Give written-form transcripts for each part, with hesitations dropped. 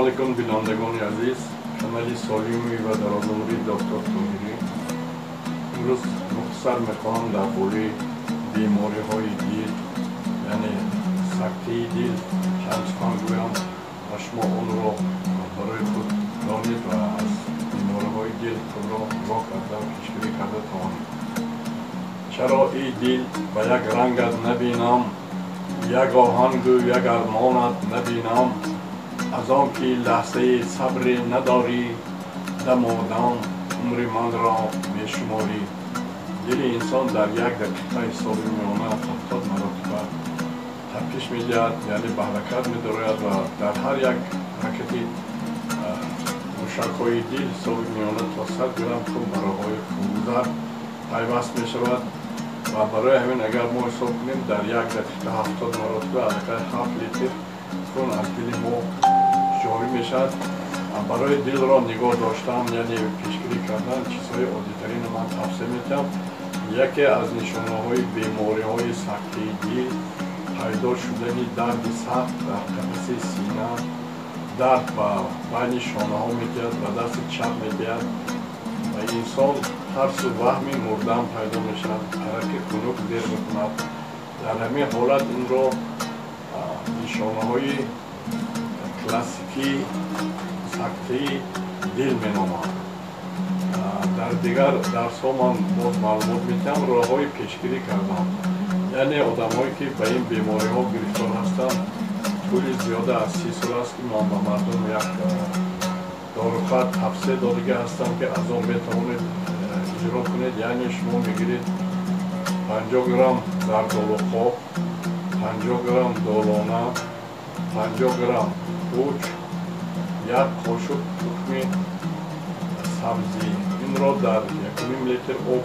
Алайкум, бинандагони азиз, канали Солимӣ ва дарозумрии доктор Тоҳирӣ. Имрӯз мухтасар мехоҳам дар бораи бемориҳои дил, яъне сактаи дил чанд сухан гӯям ва шумо онро барои худ донед ва аз бемориҳои дил худро нигоҳ карда, пешгирӣ карда тавонед. Чаро эй дил ба як рангат набинам, як оҳангу як армонат набинам, аз он ки лаҳзаи сабре надорӣ, дамодам умри манро мешуморӣ. Дили инсон дар як дақиқа ҳисоби миёна 70 маротиба тапиш медиҳад, яъне ба ҳаракат медарояд ва дар ҳар як ҳаракати мушакҳои дил ҳисоби миёна то 100 грамм хун ба роҳҳои хунгузар пайваст мешавад ва барои ҳамин агар мо ҳисоб кунем, дар як дақиқа 70 маротиба аллакай 7 литр хун аз дили мо ҷорӣ мешавад. Барои дилро нигоҳ доштан, яъне пешгирӣ кардан, чизҳои оддитаринро ман тавсия медиҳам. Яке аз нишонаҳои бемориҳои сактаи дил пайдо шудани дарди сахт дар қафасаи сина, дард ба байни шонаҳо медиҳад, ба дасти чап медиҳад ва инсон тарсу ваҳми мурдан пайдо мешавад, арақи хунук зер мекунад. Дар ҳамин ҳолат инро нишонаҳои классикии сактаи дил меноманд. Дар дигар дарсҳо ман боз маълумот медиҳам роҳҳои пешгирӣ кардан, яъне одамҳое ки ба ин бемориҳо гирифтор ҳастанд. Тӯли зиёда аз 30 сол аст, ки ман ба мардум як дорухат тавсия додагӣ ҳастам, ки аз он метавонед иҷро кунед. Яъне шумо мегиред 50 грамм зардолу хок, 50 грамм долона, 50 грамм пуч, як қошуқ тухми сабзӣ. Инро дар 1,5 литр об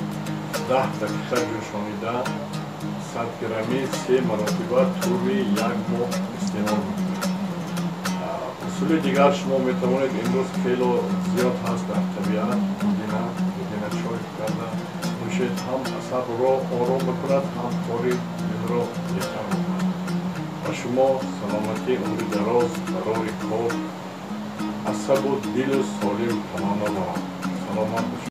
10 дақиқа ҷӯшонида 100 грамми се маротиба тӯли як моҳ истеъмол мекунед. Усули дигар шумо метавонед, имрӯз хело зиёд ҳаст дар табиат, пудина, пудина чой карда нӯшед, ҳам асабро ором мекунад, ҳам кори дилро беҳтар мекунад. Ба шумо саломатӣ, умри дароз, барори кор, асабу дилу солим таманно дорам. Саломат бошед.